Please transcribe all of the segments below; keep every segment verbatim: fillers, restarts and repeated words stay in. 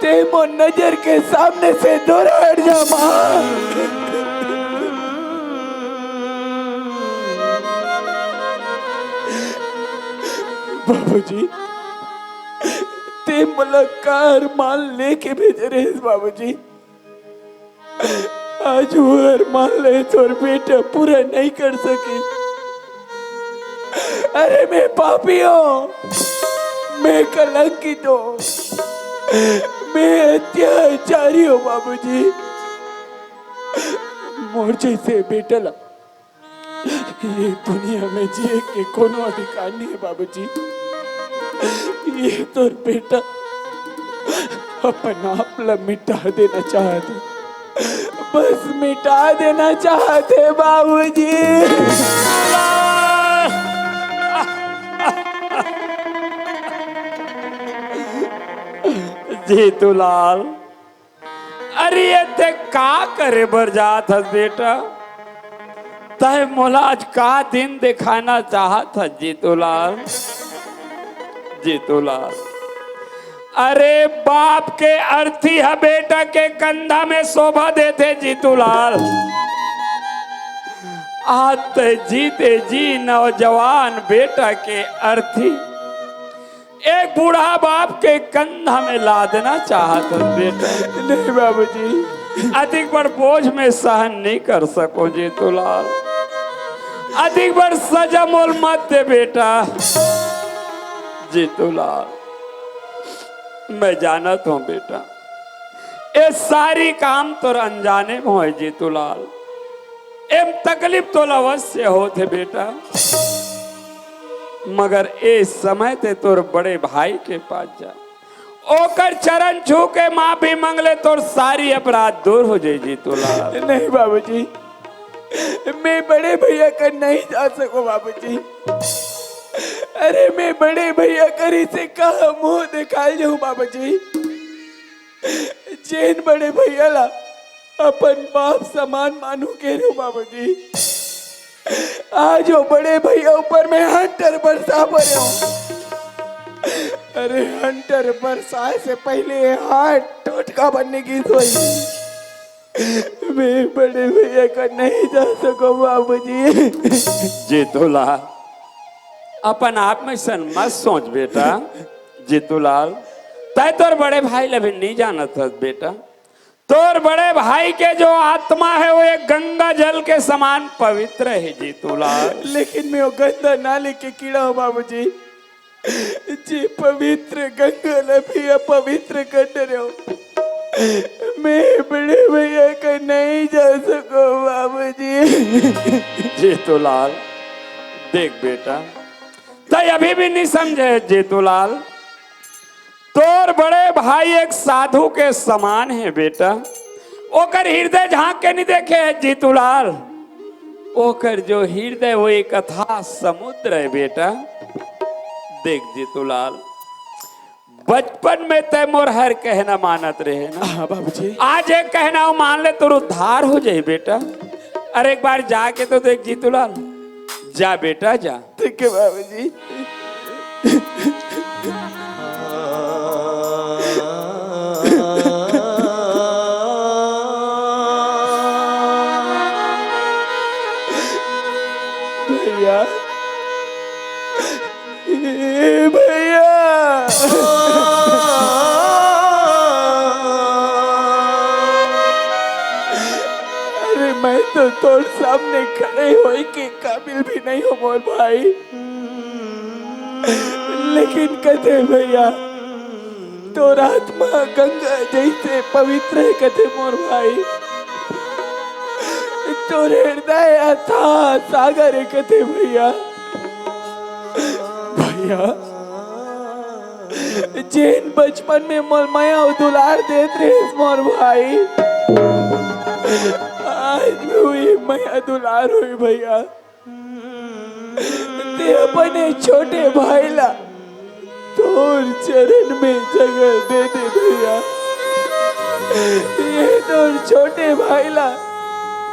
ते मोर नजर के सामने से दूर हट जा माँ। बाबूजी, ते मोला का अरमान लेके भेजे रहिस बाबूजी? आज वो अरमान ले तोर बेटा पूरा नहीं कर सके। अरे मैं पापी हूँ, मैं कलंकित हूँ, मैं अत्याचारी हूँ बाबूजी। मोर जैसे बेटा ला ये दुनिया में जिए के कोनो अधिकार नहीं है बाबूजी। ये तोर बेटा अपन आप ला मिटा देना चाहत है, बस मिटा देना चाहत है बाबूजी। जीतूलाल, अरे ये ते का करे बर जात हस बेटा? तय मोला आज का दिन दिखाना चाहत हस जीतूलाल? जीतूलाल, अरे बाप के अर्थी ह बेटा के कंधा में शोभा देथे जीतूलाल। आज ते जीते जी नौजवान बेटा के अर्थी एक बूढ़ा बाप के कंधा में लादना चाहत हस बेटा। नहीं बाबूजी। अधिक बड़ बोझ में सहन नहीं कर सको जीतूलाल। अधिक बड़ सजा मोल मत दे बेटा। जीतूलाल, मैं जानत हूँ बेटा, ये सारी काम तोर अनजाने में होय जीतूलाल। एम तकलीफ तोला अवश्य होथे बेटा, मगर ए समय ते तोर बड़े भाई के पास जा, ओकर चरण छू के माफी मांग ले, तोर सारी अपराध दूर हो जाई जीतूलाल। नहीं बाबूजी, मैं बड़े भैया कर नहीं जा सको बाबूजी। अरे मैं बड़े भैया कर इसे कहा मुंह दिखाल जाऊं बाबूजी? जेन बड़े भैया ला अपन बाप समान मानू के रहो बाबूजी, आज वो बड़े भैया ऊपर में हंटर बरसा पड़े हो। अरे हंटर बरसाए से पहले हाथ टोटका बनने की सोई। मैं बड़े भैया का नहीं जा सको बाबूजी। जीतूलाल, अपन आप में सन मत सोच बेटा। जीतूलाल, तय तोर बड़े भाई ला भी नहीं जानत हस बेटा। तोर बड़े भाई के जो आत्मा है वो एक गंगा जल के समान पवित्र है जीतूलाल। लेकिन मैं वो गंदा नाली के कीड़ा हूँ बाबूजी, जे पवित्र गंगा ला भी अपवित्र कर रहे हो। मैं बड़े भैया का नहीं जा सको बाबूजी। जीतूलाल, देख बेटा, तय अभी भी नहीं समझे जीतूलाल। तोर बड़े भाई एक साधु के समान है बेटा। ओकर हृदय झांक के नहीं देखे है जीतूलाल। ओकर जो हृदय वो एक अथाह समुद्र है बेटा। देख जीतूलाल, बचपन में तय मोर हर कहना मानत रहे ना। हाँ बाबूजी। आज एक कहना वो मान ले, तोर उद्धार हो जाए बेटा। अरे एक बार जाके तो देख जीतूलाल, जा बेटा जा। ठीक है बाबूजी। भैया, ए भैया। अरे मैं तो तोर सामने खड़े होए के काबिल भी नहीं हूँ मोर भाई। लेकिन कथे भैया, तोर आत्मा गंगा जैसे पवित्र है कथे मोर भाई। तोर हृदय अथाह सागर है कथे भैया। भैया, जेन बचपन में मोर मया अउ दुलार देत रहिस मोर भाई, आज भी वही मया दुलार होई भैया। ते अपने छोटे भाई ला तोर चरण में जगह दे दे भैया। ये तोर छोटे भाई ला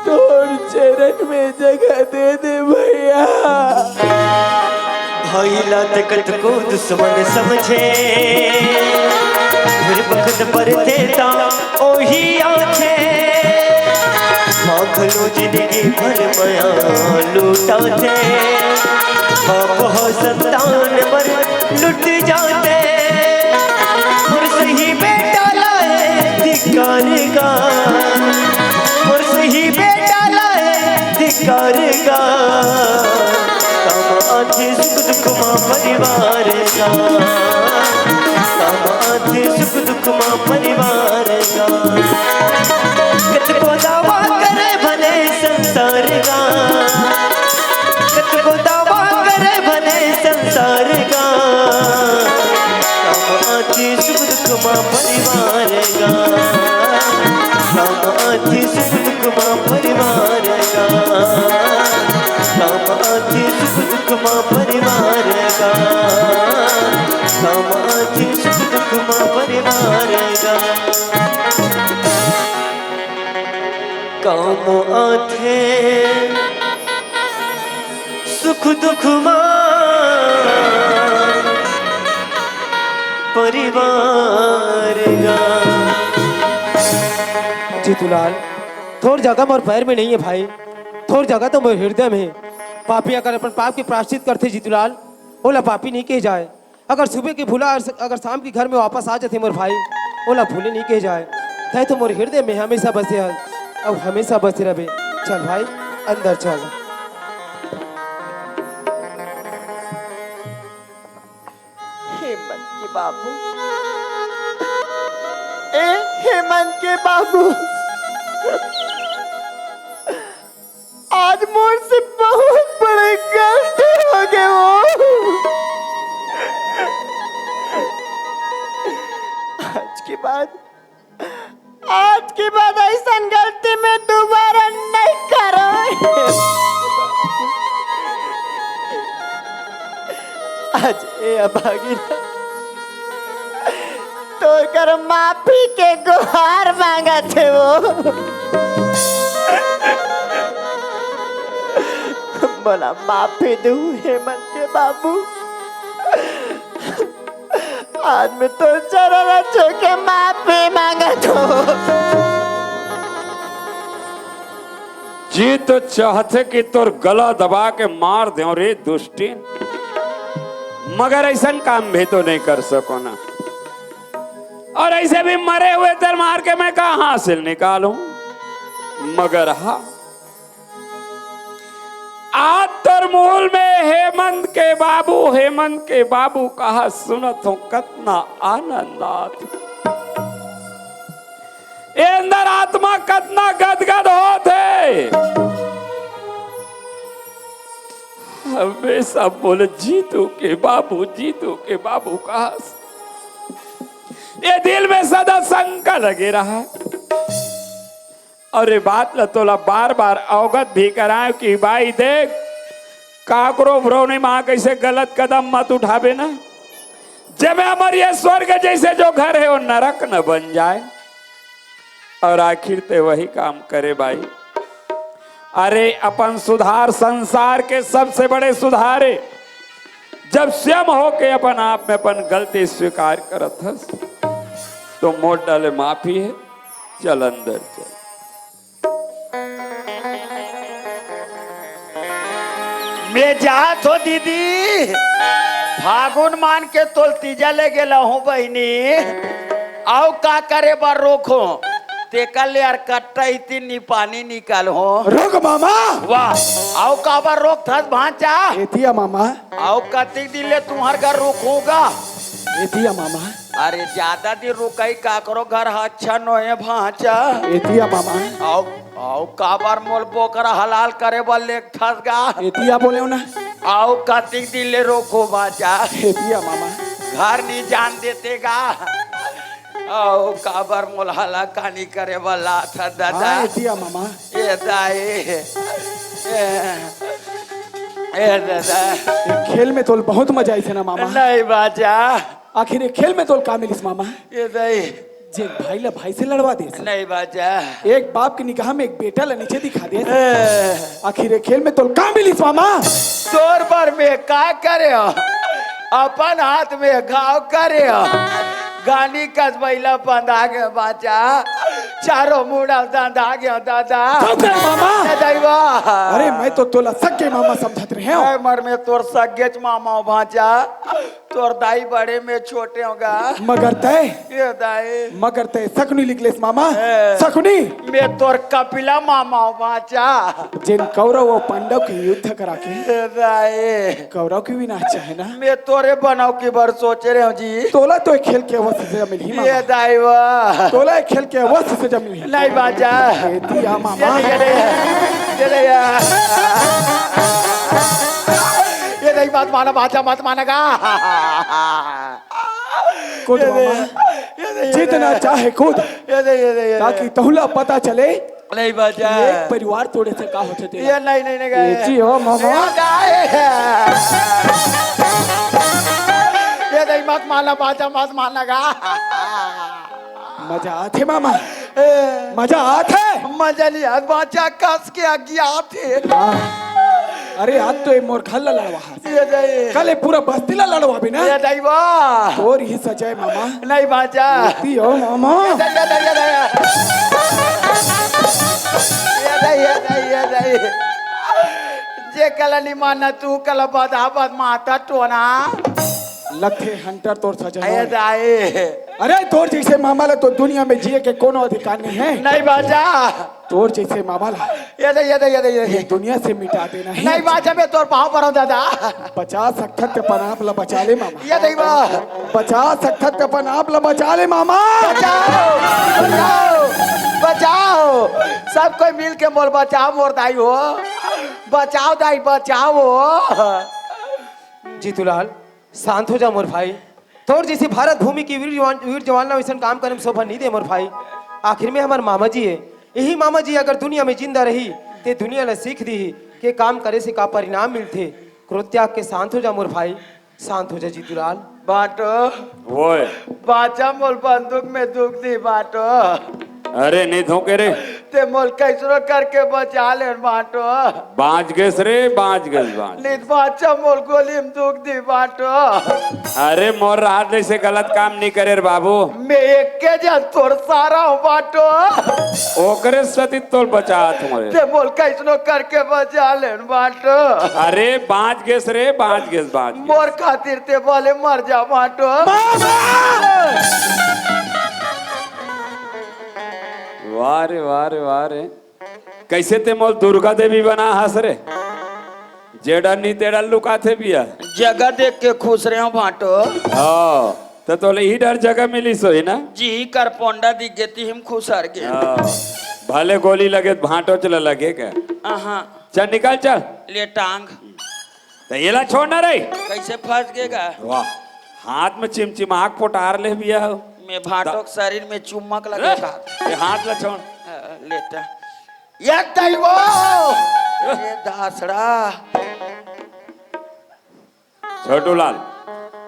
तोर चरण में जगह दे दे भैया। भाई ला ते कतको दुश्मन समझे, हर बखत परथे ता ओही आथे, माखलो जिनगी भर मया लुटाथे। बाप हो संतान बर लुट जाथे। मोर सही बेटा ला हे धिक्कार गा, मोर सही बेटा ला हे धिक्कार गा। काम आथे सुख दुख मा परिवार गा, काम आथे सुख दुख मा परिवार गा। कतको दावा करे भले संसार गा, कतको दावा करे भले संसार गा। काम आथे सुख दुख मा परिवार गा, काम आथे सुख दुख मा परिवार गा। काम आथे सुख दुख मा परिवार गा, काम आथे सुख दुख मा परिवार गा। काम आथे सुख दुख मा परिवार गा। जीतूलाल, तोर जगह मोर पैर में नहीं है भाई, तोर जगह तो मोर हृदय में है। पापी अगर अपन पाप के प्रायश्चित करथे जीतूलाल, ओला पापी नहीं कहे जाए। अगर सुबह के भूला अगर शाम के घर में वापस आ जाथे मोर भाई, ओला भूले नहीं कहे जाए। तैं तो मोर हृदय में हमेशा बसे हस, अउ हमेशा बसे रहे। चल भाई, अंदर चल। हेमंत के बाबू, ए हेमंत के बाबू, आज मोर से बहुत बड़े गलती हो गए वो। आज के बाद, आज के बाद ऐसन गलती मैं दोबारा नहीं करो। आज ए अभागी तोर कर माफी के गुहार मांगत हे वो। मोला माफी दू हेमंत के बाबू। आज मैं तोर चरण छू के माफी मांगत हूँ। जी तो चाहथे कि तोर गला दबा के मार देव रे दुष्टिन, मगर ऐसन काम भी तो नहीं कर सको ना। और ऐसे भी मरे हुए तर मार के मैं कहाँ हासिल निकालूं? मगर हाँ, आज तोर मुहूं में हेमंत के बाबू, हेमंत के बाबू कहा सुनत हूँ, कतना आनंद आत। ए अंदर आत्मा कतना गदगद होत हे। हमेशा बोले, "जीतू के बाबू, जीतू के बाबू," कहा ये दिल में सदा शंका लगे रहा। और ये बात ला तोला बार-बार अवगत भी कराएं कि भाई देख, काकरो भरोने माँ कैसे गलत कदम मत उठाबे ना। जब हमर ये स्वर्ग जैसे जो घर है, वो नरक न बन जाए। और आखिर ते वही काम करे भाई। अरे अपन सुधार संसार के सबसे बड़े सुधार हे। जब स्वयं होके अपन आप में अपन गलती स्वीकार करत हस, तो मोर डाले माफी हे। चल अंदर चल। मैं जात हो दीदी, फागुन मान के तोल तीजा ले गेला हूँ बहिनी। अउ का करे बर रोकहूँ? तेकर ले यार कट्टा इतनी पानी निकालहूँ। रोक मामा। वाह, अउ काबर रोकथस भांचा? एतिया मामा। अउ कतिक दिन ले तुम्हर घर रोकहूँ गा? एतिया मामा। अरे ज्यादा दिन रोकई काकरो घर ह अच्छा नोहे भांचा। एतिया मामा। अउ, अउ काबर मोल बोकरा हलाल करे बर लेगथस गा? एतिया बोलेव ना। अउ कतिक दिन ले रोकहूँ भांचा? एतिया मामा। घर नी जान देते गा। अउ काबर मोल हलाकानी करे बर लाथस दादा? हाँ, एतिया मामा। ए दाई। ए, ए दादा। ये खेल में तोल बहुत मजा आइस ना मामा? नहीं भांचा। आखिर ये खेल में तोल का मिलिस मामा? ए दाई। जे भाई ला भाई से लड़वा देस। नहीं भांचा। एक बाप के निगाह में एक बेटा ला नीचे दिखा देस। ए। आखिर ये खेल में तोल का मिलिस मामा? तोर बर मैं का करेंव? अपन हाथ में घाव करेंव। गानी कस बइला पंदा गे बाचा, चारों मुड़ा दंदा गे दादा। चुप रह मामा। ए दैवा। अरे मैं तो तोला सगे मामा समझत रहे हूँ। ए मर में तोर सगेच मामा हो बाचा, तोर दाई बड़े में छोटे होगा। मगर तय, ए दाई। मगर तय सकुनी निकलेस मामा। ए। सकुनी। मैं तोर कपिला मामा हो बाचा। जेन कौरव अउ पांडव के युद्ध करा के ए दाई। कौरव के विनाश चाहे ना। मैं तोरे बनाव के बर सोचे रहे हूँ जी। तोला तो ए खेल के अवश्य सजा मिलही मामा। ए दाई वा। तोला ए खेल के अवश्य सजा मिलही। नहीं बाचा। ए दिया मामा। ये नहीं, ये नहीं, ये नहीं, ये। ये नहीं, मत माना बाचा, मत माना गा। कूद ये नहीं, मामा। ये नहीं, ये जितना नहीं। चाहे कूद। ये नहीं, ये नहीं, ये ताकि नहीं। तोला पता चले नहीं बाचा। एक परिवार तोड़े से का होथे तेला। ये नहीं, नहीं, नहीं, ये नहीं। जी हो मामा। ये नहीं। ये नहीं, मत माना बाचा, मत माना गा। मजा आथे मामा। ए। मजा आथे। मजा नहीं आत बाचा, कस के अज्ञात हे। हाँ। अरे आज तो ये मोर घर ला लड़वा। ये दई। कल ये पूरा बस्ती ला लड़वाबे ना। ये दई बा। तोर ही सजा हे मामा। नहीं बाचा। गलती हो मामा। ये दई, ये दई, ये दई। ये दई, ये दई, ये दई। जे कला नहीं माना तू कला बदा बद माता टोना। लगथे हंटर तोर सजा हे। ये दई। अरे तोर जैसे मामा ला तो दुनिया में जिए के कोनो अधिकार नहीं है। नहीं बाचा। तोर जैसे मामा ला ये दे, ये दे, ये दे, ये दे। ये दुनिया से मिटा देना ही नहीं अच्छा। बाचा, मैं तोर पाँव पर हूँ दादा। बचा सकथस त अपन आप ला बचा ले मामा। ये दे बा। बचा सकथस त अपन आप ला बचा ले मामा। बचाओ, बचाओ, बचाओ। सब कोई मिल के मोर बचाओ, मोर दाई हो। बचाओ दाई, बचाओ। जीतूलाल, शांत हो जा मोर भाई। तोर जैसे भारत भूमि के वीर जवान, वीर जवान ला वैसन काम करे में शोभा नहीं दे मोर भाई। आखिर में हमर मामा जी हे, यही मामा जी अगर दुनिया में जिंदा रही, ते दुनिया ला सीख दी कि काम करे से का परिणाम मिलथे। क्रोध त्याग के शांत हो जा मोर भाई, शांत हो जा जीतूलाल। बाटो। ओए। बाचा मोल बंदूक में दुख दी बाटो। अरे नहीं धोखे रे। ते मोल कैसरो करके बचा लेन बाटो। बाँच गेस रे, बाँच गेस, बाँच। नित बाचा मोल गोली में दुख दी बाटो। अरे मोर राहत ले से गलत काम नहीं करे रे बाबू। मैं एक के जन तोर सारा हूँ बाटो। ओकरे सती तोल बचात हूँ रे। ते मोल कैसनो करके बचा लेन बाटो। अरे बाँच गेस रे, बाँच गेस, बाँच गेस। मोर खातिर ते भले मर जा बाटो। वाह रे, वाह रे, वाह रे। कैसे ते मोल दुर्गा देवी बना हस रे? जेड़ा नी तेड़ा लुकाथे बिया। जगह देख के खुश रहे हो बाटो। हाँ, तो तोले ही डर जगह मिली सोही ना? जी कर पोंडा दिख गए ती हम खुश हर गए। हाँ, भले गोली लगे भाटो चला लगे का? हाँ। चल निकल चल। ले टांग। तो ये ला छोड़ ना रे। कैसे फंस गएगा? वाह, हाथ में चिमचिमाक पोटार ले बिया हो। मैं भाटो के शरीर में चुम्बक लगे ए, का। ये हाथ ला छोड़। अ, लेटा। ये दैवो! ये दासड़ा। छोटू लाल,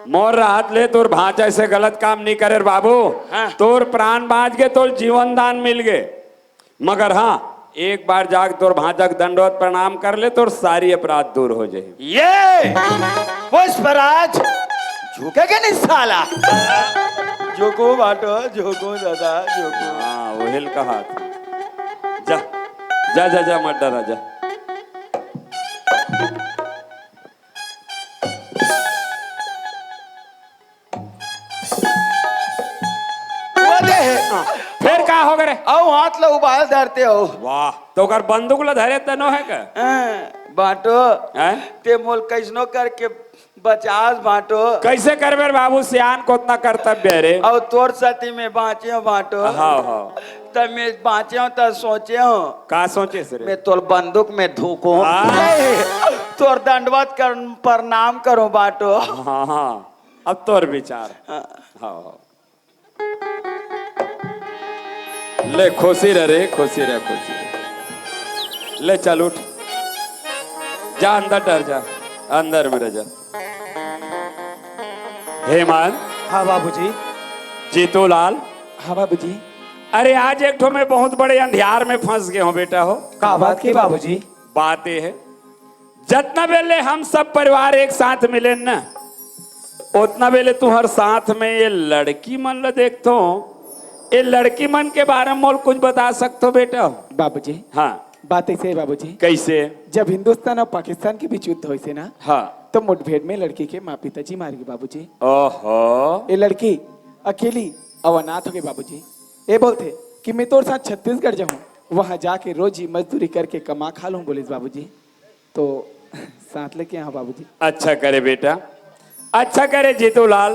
मोर राहत ले तोर भांचा ऐसे गलत काम नहीं करे रे बाबू। हाँ। तोर प्राण बाँच गे, तोर जीवन दान मिल गे। मगर हाँ, एक बार जाके तोर भांचा के दंडवत प्रणाम कर ले, तोर सारी अपराध दूर हो जाए। ये पुष्पराज झुकेगा नहीं साला। झुकूं बाटो, झुकूं दादा, झुकूं। हाँ, वही कहा। जा, जा, जा, जा, मत डरा, जा। वो दे। हाँ, फिर का हो गए? अउ हाथ ला उबाल धरते हो। वाह, तो अगर बंदूक ला धरे त नो है का? हाँ, बाटो, हैं? ते मोल कैसनो करके बचास बाटो। कैसे करबे रे बाबू, सियान को उतना कर्तव्य है रे। अउ तोर सती में बाँचे हो बाटो। हाँ, हाँ। तब मैं बाँचे हो, तब सोचे हो। का सोचे से रे? मैं तोर बंदूक में धुकूं। हाँ। नहीं, तोर दंडवत कर, प्रणाम करूं बाटो। हाँ, हाँ। अब तोर विचार। हाँ। हाँ, हाँ। ले, खुशी रह रे, खुशी रह, खुशी रह। ले, चल उठ। जा, अंदर डर जा, अंदर में रह जा। हेमंत। हाँ बाबूजी। जीतूलाल। हाँ बाबूजी। अरे, आज एक ठो मैं बहुत बड़े अंधियार में फंस गए हूँ बेटा हो। का बात की बाबूजी? बात ये है, जतना बेले हम सब परिवार एक साथ मिले न, ओतना बेले तुंहर साथ में ये लड़की मन ल देखथों। ये लड़की मन के बारे में मोला कुछ बता सकथो बेटा? बाबूजी, हाँ। बात ऐसे है बाबूजी। कैसे? जब हिंदुस्तान अउ पाकिस्तान के बीच युद्ध होइसे ना, हाँ। तो मुठभेड़ में लड़की के माँ पिताजी मार गे बाबूजी। ओहो। ये लड़की अकेली अउ अनाथ हो गई बाबूजी। ये बोलथे कि मैं तोर साथ छत्तीसगढ़ जाहूँ, वहाँ जाके रोजी मजदूरी करके कमा खा लूँ, बोलिस बाबूजी। तो साथ लेके आए हँव बाबूजी। अच्छा करे बेटा, अच्छा करे जीतूलाल।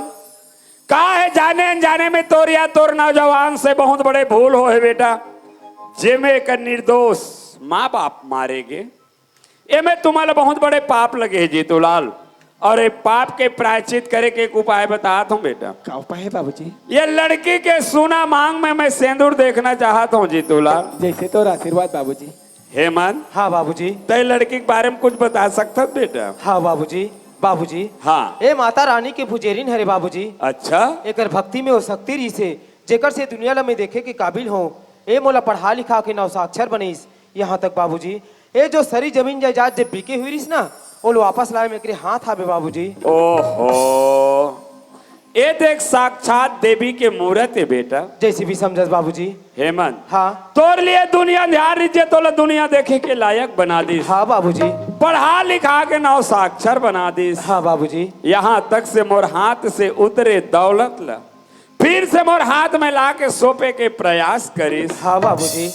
का हे, जाने अनजाने में तोर या तोर नौजवान से बहुत बड़े भूल होहे बेटा, जेमे एक निर्दोष माँ बाप मारे गे। एमे तुम्हला बहुत बड़े पाप लगे हे जीतूलाल, अउ ये पाप के प्रायश्चित करे के एक उपाय बतात हँव बेटा। का उपाय हे बाबूजी? ये लड़की के सुना मांग में मैं सेंदूर देखना चाहत हँव जीतूलाल। जैसे तोर आशीर्वाद बाबूजी। हेमंत। हाँ बाबूजी। तैं लड़की के बारे में कुछ बता सकथस बेटा? हाँ बाबूजी। बाबूजी। हाँ। ए माता रानी के पुजेरिन हरे बाबूजी। अच्छा। एकर भक्ति में वो शक्ति रहिसे, जेकर से दुनिया ला मैं देखे के काबिल हँव। ए मोला पढ़ा लिखा के नौ साक्षर बनइस। यहाँ तक बाबूजी, ए जो सरी जमीन जायदाद जे बिके हुई रहिस ना, ओला वापस लाए में एकरे हाथ हावे बाबूजी। ओहो। ए देख, साक्षात देवी के मूरत हे बेटा। जैसे भी समझस बाबूजी। हेमंत। हाँ। तोर लिए दुनिया अंधियार रहिस, जे तोला दुनिया देखे के लायक बना दिस। हाँ बाबूजी। पढ़ा लिखा के नौ साक्षर बना दिस। हाँ बाबूजी। यहाँ तक से मोर हाथ से उतरे दौलत ला फिर से मोर हाथ में ला के सौंपे के प्रयास करिस। हाँ बाबूजी।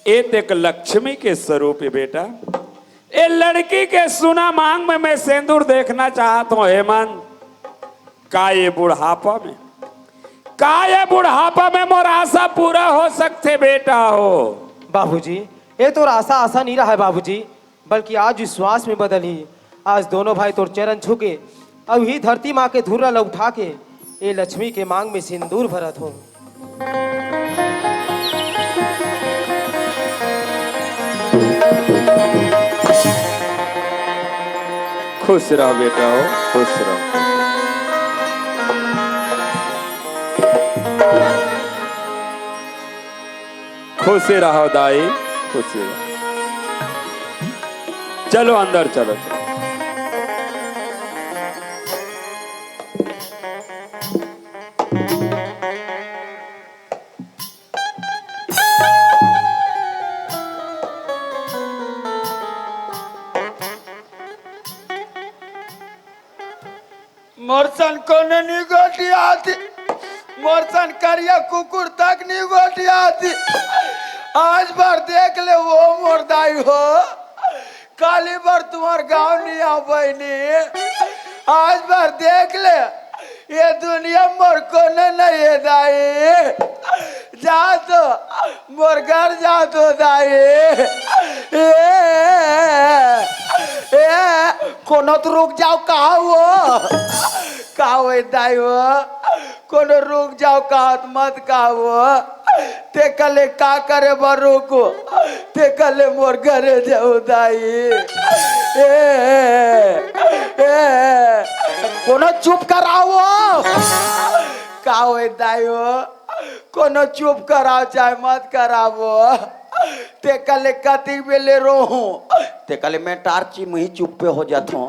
ए देख लक्ष्मी के स्वरूप हे बेटा। ए लड़की के सुना मांग में मैं सेंदूर देखना चाहत हँव हेमंत। का ये बुढ़ापा में, का ये बुढ़ापा में मोर आशा पूरा हो सकथे बेटा हो? बाबूजी, ये तोर आशा आशा नहीं रहा है बाबूजी, बल्कि आज विश्वास में बदलही। आज दोनों भाई तोर चरण छू के अउ इही धरती माँ के धूरा ल उठा के ए लक्ष्मी के मांग में सिंदूर भरत हँव। खुश रह बेटा हो, खुश रह। खुशी रहो दाई, खुशी रहो। चलो अंदर चलो, चलो। मोर सन कोनो नी गोठियात, मोर सन करिया कुकुर तक नी गोठियात। आज बर देख ले वो मोर दाई हो, काली बर तुम्हर गाँव नी आँव बहिनी। आज बर देख ले, ये दुनिया मोर कोनो नहीं हे दाई। जा तो, मोर घर जा तो दाई। ए, ए, कोनो तो रुक जाव, कहा वो? कहा वो दाई वो? कोनो रुक जाव, कहा तो मत कहा वो। ते कले का करे बर रुको? ते कले मोर घरे जाव दाई। ए, ए, कोनो चुप कराव वो। कहा वो दाई वो? कोनो चुप कराव चाहे मत कराव वो। ते कले कतिक बेले रोहूं। ते कले मैं टारची मुही चुप पे हो जात हूँ।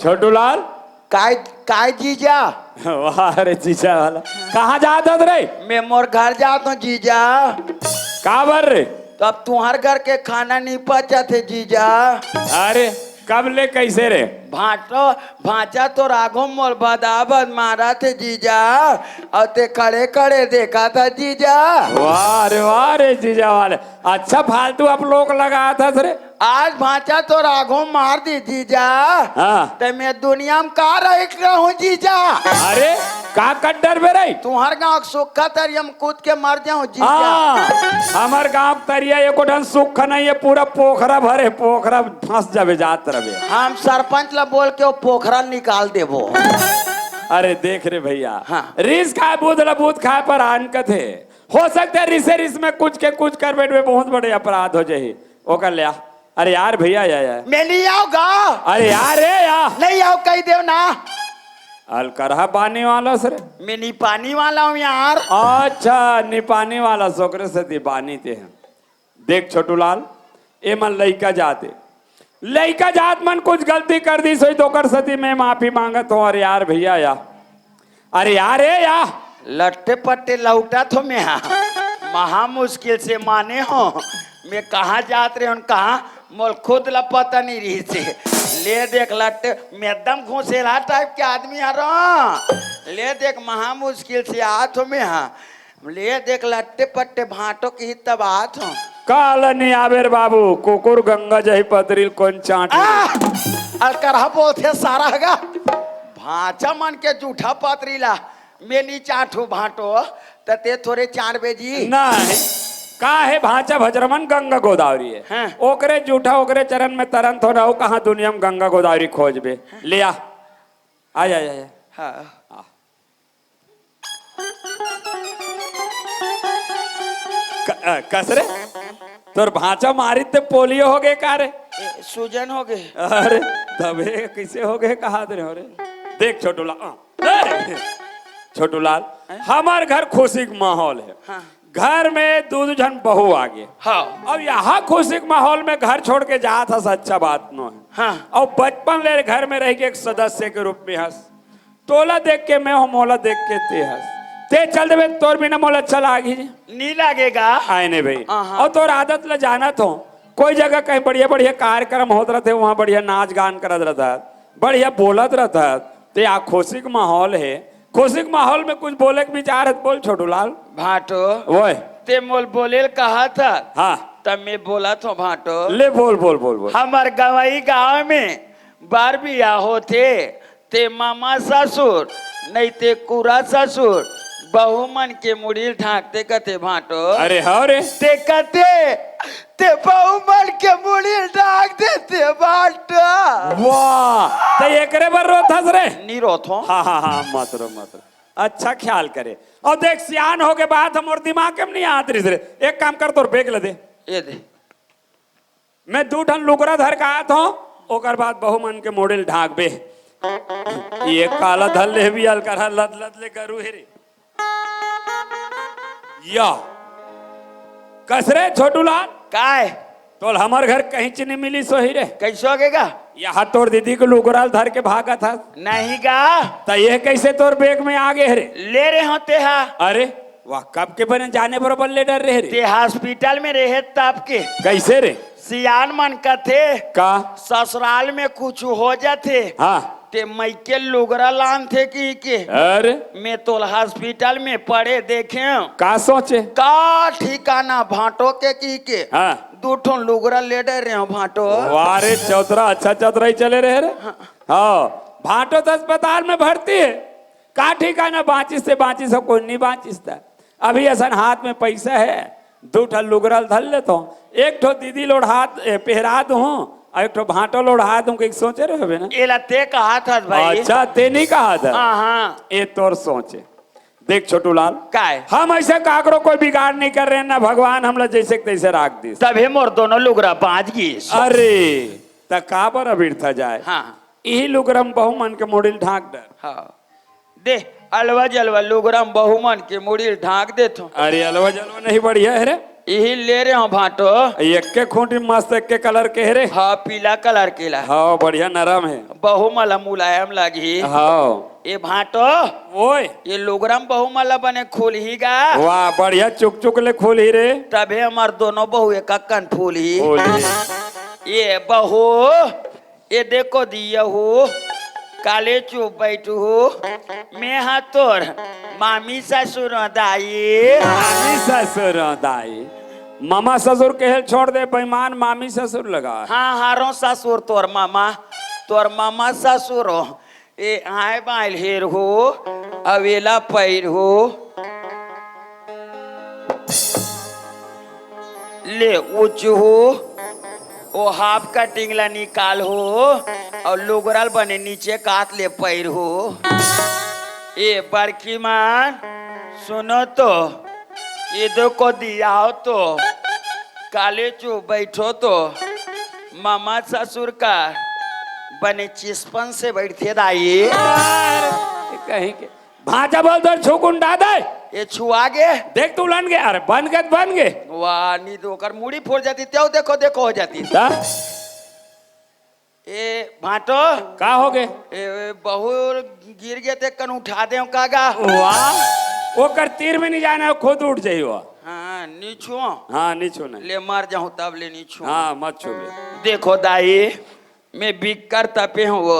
छोटूलाल। काय, काय जीजा? वाह रे जीजा वाला। कहाँ जात हस रे? मैं मोर घर जात हूँ जीजा। काबर रे? तो अब तुम्हार घर के खाना नहीं पचत हे जीजा। अरे कब ले कैसे रे? भाटो, भांचा तोर आगू मोर बदाबद मारत हे जीजा, अउ ते खड़े खड़े देखत हस जीजा। वाह रे वाह रे जीजा वाले, अच्छा फालतू आप लोग लगात हस रे। आज भांचा तोर आगू मार दिस जीजा, हाँ। ते मैं दुनिया में का रहिके रहूं जीजा? अरे का कर डरबे रे? तुम्हार गाँव के सुक्खा तरिया में कूद के मर जाऊं जीजा। हाँ, हमर गाँव के तरिया एको ठन सुक्खा नहीं हे, पूरा पोखरा भरे, पोखरा फंस जाबे जात रहबे। हम सरपंच ला बोल के वो पोखरा निकाल देबो। अरे देख रे भैया, हाँ। रिस खाए बुध ला बुध खाए पर आन कथे। हो सकथे रिसे रिस में कुछ के कुछ कर बैठबे, बहुत बड़े अपराध हो जाही। ओकर ले आ। अरे यार भैया, या, या। मैं नहीं आऊंगा। अरे यार रे या। नहीं आऊं कह देव ना। अलकरहा पानी वाला सर। मैं नहीं पानी वाला हूँ यार। अच्छा, नहीं पानी वाला, सोकरे से दीवानी ते हैं। देख छोटूलाल, ए मन लइका जाते, लइका जात मन कुछ गलती कर दिस होही, तो ओकर सेती मैं माफी मांगत हंव। अरे यार भइया या, अरे यार, ए या। लट्टे पट्टे लहुटत हंव मैं हा। महा मुस्किल से माने हंव। मैं कहाँ जात रहेंव, कहाँ, मोला खुद ला पता नइ रहिस हे। ले देख लट्टे, मैं एकदम घुसेला टाइप के आदमी हरंव। ले देख, महा मुस्किल से आत हंव मैं हा। ले देख, लट्टे पट्टे भांटो किही तब आत हंव। काला नइ आबे रे बाबू, कुकुर गंगा जही पतरी ल कोन चांटही? आ! अउ करहा बोलथे सारा हगा। भांचा मन के जूठा पतरी ला मैं नइ चांटहूं भांटो, त तें थोरे चांटबे जी। नहीं, का हे, भांचा भजरमन गंगा गोदावरी हे। हाँ। ओकरे जूठा, ओकरे चरन में तरंत हों ना, अउ कहाँ दुनिया में गंगा गोदावरी खोजबे। ले आ, आ, आ, आ, आ। हाँ। आ। क-, अ, कस रे? तोर भांचा मारिस ते पोलियो होगे का रे? ए, सूजन होगे। अरे, तभे कइसे होगे कहात रहेंव रे? देख छोटू लाल, अ, ए, छोटू लाल, हैं? हमर घर खुशी के माहौल हे। हाँ। घर में दू, दू झन बहू आगे। हाँ। अब यहाँ खुशी के माहौल में घर छोड़ के जात हस, अच्छा बात नोहे। हाँ। अउ बचपन ले घर में रहि के एक सदस्य के रूप में हस। तोला देख के मैं हंव, मोला देख के तें हस। तें चल देबे, तोर बिना मोला अच्छा लागही? नइ लागेगा। आय ने भई। हाँ, हाँ। अउ तोर आदत ला जानत हंव, कोई जगह कहीं बढ़िया-बढ़िया कार्यक्रम होत रहिथे, उहाँ बढ़िया नाच गान करत रहिथस, बढ़िया बोलत रहिथस, तें आ खुशी के माहौल हे, खुशी के माहौल में कुछ बोले के विचार हे त बोल छोटू लाल। भांटो, ओए। तें मोला बोले ल कहत हस, हाँ। त मैं बोलत हंव भांटो। ले बोल, बोल, बोल, बोल। हमर गंवई गांव में बर बिहा होथे, ते ममा ससुर, नइ ते कुरा ससुर, बहू मन के मुड़ी ल ढांकथे कथे भांटो। अरे हव रे। ते कथे, ते बहू मन के मुड़ी ल ढांक देथे भांटो। वाह, त एकरे बर रोथस रे? नइ रोथंव। हाँ, हाँ, हाँ, मत रो, मत रो। अच्छा ख्याल करे। अउ देख, सियान होगे बात ह मोर दिमाग में नइ आत रहिस रे। एक काम कर, तोर बेग ल दे। ए दे। मैं दू ठन लुगरा धर के आत हंव, ओकर बाद बहू मन के मुड़ी ल ढांकबे। ये काला धर ले भी अलकर हा लद लद ले गरू हे रे। या। कस रे छोटू लाल? काय? तोला हमर घर कहीं च नइ मिलिस होही रे। कइसे होगे गा? यहाँ तोर दीदी के लुगरा ल धर के भागत हस। नहीं गा। त ये कइसे तोर बेग में आगे हे रे? ले रे हंव तेहा। अरे, वाह, कब के बने जाने बरोबर ले डर रहे रे। ते हॉस्पिटल में रहे तब के। कइसे रे? सियान मन कथे, का? ससुराल में कुछु हो जाथे, हाँ। ते मइके लुगरा लानथे कहिके। अरे। मैं तोला हॉस्पिटल में पड़े देखेंव। का सोचे? का ठिकाना भांटो के कहिके। हाँ। दू ठन लुगरा ले डरे हंव भांटो। वाह रे चौतरा, अच्छा चौतरा ही चले रहे रे। हाँ। हाँ, भांटो त अस्पताल में भर्ती हे। का ठिकाना बांचिस ते बांचिस, कोई नइ बांचिस त। अभी असन हाथ में पइसा हे, दू ठन लुगरा ल धर लेथंव, एक ठो दीदी ल ओढ़ा, ए, पहिरा दूहूं, अउ एक ठो भांटो ल ओढ़ा दूहूं, कहिके सोचे रहे होबे ना। एला ते कहत हस भाई। अच्छा, ते नइ कहत हस। हाँ, हाँ। ए तोर सोच हे। देख छोटू लाल, काय? हम अइसे काकरो कोई बिगाड़ नइ करे रहेन, ना भगवान हमला जइसे के तइसे राख दिस। तभे मोर दूनों लुगरा बांच गिस। अरे, त काबर अबिरथा जाय? हाँ। इही लुगरा म बहू मन के मुड़ी ल ढांक डर। हाँ। दे, अलवा जलवा लुगरा म बहू मन के मुड़ी ल ढांक देथंव। अरे, अलवा जलवा नहीं बढ़िया हे रे। इही ले रे हंव भांटो। एक्के खूंटी मस्त, एक्के कलर के हे रे। हाँ, पीला कलर के ला। हाँ, बढ़िया नरम हे। बहू मन ला मुलायम लागही। हाँ। ए भांटो। ओए। ए लुगरा म बहू मन ला बने खुलही गा। वाह, बढ़िया चुक चुक ले खुलही रे। तभे हमर दूनों बहू एक अक्कन फूलही। फूलही। ए बहू, ए देखो दिया हो, काले चुप बैठू हो, मैं हा तोर मामी ससुर दाई। मामी ससुर दाई। मामा ससुर कहे ल छोड़ दे बेईमान, मामी ससुर लगा। हाँ, हरंव ससुर तोर मामा, तोर मामा ससुर हो। ए आय बायल हेर हो, अवेला पैर हो। ले ऊंच हो, ओ हाफ कटिंग ला निकाल हो, अउ लुगरा ल बने नीचे कात ले पैर हो। ए बड़की मन, सुनो तो, ए देखो दिया हो तो, काले चुप बैठो तो, मामा ससुर का बने चिसपन से बैठथे दाई। कहीं के भांचा बोल तोर छुकुन डादय। ए छुआ गे। देख तू लन गे, अरे बन गे त बन गे। वाह, नी तो ओकर मुड़ी फोड़ जाती, तेव देखो देखो हो जाती। ता? ए भाटो, का होगे? ए बहू गिर गे, ते कन उठा देंव का गा? वाह, ओकर तीर में नहीं जाना, खुद उठ जाई वो। हाँ, नी छुओं। हाँ, नी छूना। ले मर जाहूं तब ले नी छुओं। हाँ, मत छूबे। देखो दाई, मैं बिक्कर तपे हंव वो,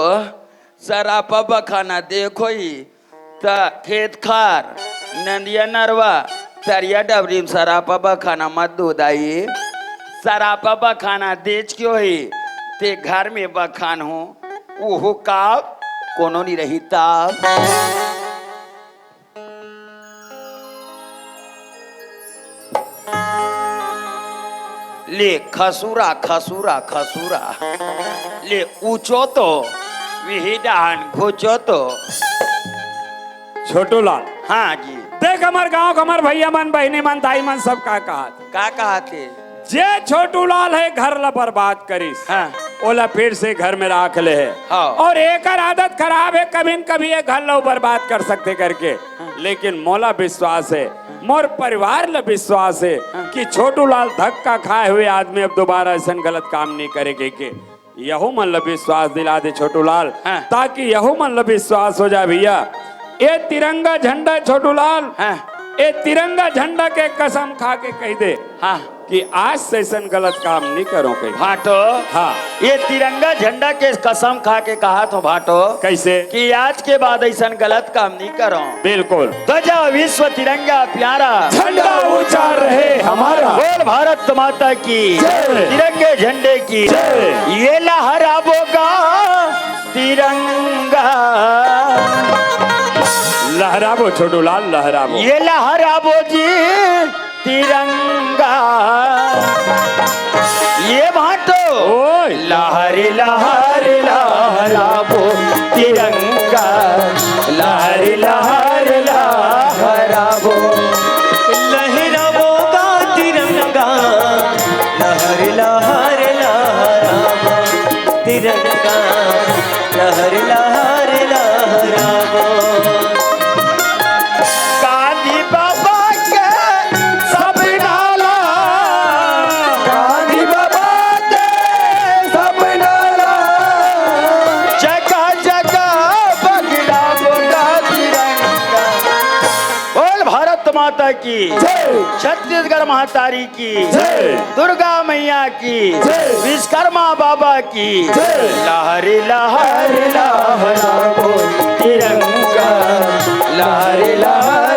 सरापा बखाना देखो ही, त खेत खार, नंदिया नरवा, तरिया डबरी म सरापा बखाना मत दो दाई। सरापा बखाना देच के होही, ते घर में बखान हो, ओहू का कोनो नी रही ताब। ले खसुरा, खसुरा, खसुरा। ले ऊंचो तो, विही डहान घुचो तो। छोटू लाल। हाँ जी। देख, हमर गांव के हमर भैया मन, बहिनी मन, दाई मन, सब का कहत। का कहत हे? जे छोटू लाल हे, घर ला बर्बाद करिस, हाँ। ओला फिर से घर में राख ले हे। हाँ। और एकर आदत खराब हे, कभी न कभी ये घर ला बर्बाद कर सकथे करके। हाँ। लेकिन मोला विश्वास हे, मोर परिवार ला विश्वास हे हाँ। कि छोटू लाल धक्का खाए हुए आदमी अब दोबारा अइसन गलत काम नहीं करे के, के। यहू मन ला विश्वास दिला दे छोटू लाल, हाँ। ताकि यहू मन ला विश्वास हो जाए भैया। ए तिरंगा झंडा छोटू लाल, हाँ। ए तिरंगा झंडा के कसम खा के कह दे हाँ। कि आज से अइसन गलत काम नहीं करो कहीं। भाटो, हाँ। ये तिरंगा झंडा के कसम खा के कहत हों भाटो। कैसे? कि आज के बाद अइसन गलत काम नहीं करो। बिल्कुल। ध्वजा विश्व तिरंगा प्यारा। झंडा ऊंचा रहे हमारा। बोल भारत माता की। जय। तिरंगे झंडे की। जय। ये लहराबो गा तिरंगा। लहराबो छोटू लाल, लहराबो। ये लहराबो जी तिरंगा। ये भाटो। ओए। लहर लहर लहराबो तिरंगा, लहर लहर लहराबो। लहराबो का तिरंगा, लहर लहर लहराबो तिरंगा, लहर लहर लहराबो। गांधी बाबा के सपना ला, गांधी बाबा के सपना ला, जगह जगह बगड़ा बोला तिरंगा। बोल भारत माता की जय। छत्तीसगढ़ महतारी की जय। दुर्गा मैया की जय। विश्वकर्मा बाबा की जय। लहर लहर लहराबो तिरंगा, लहर लहर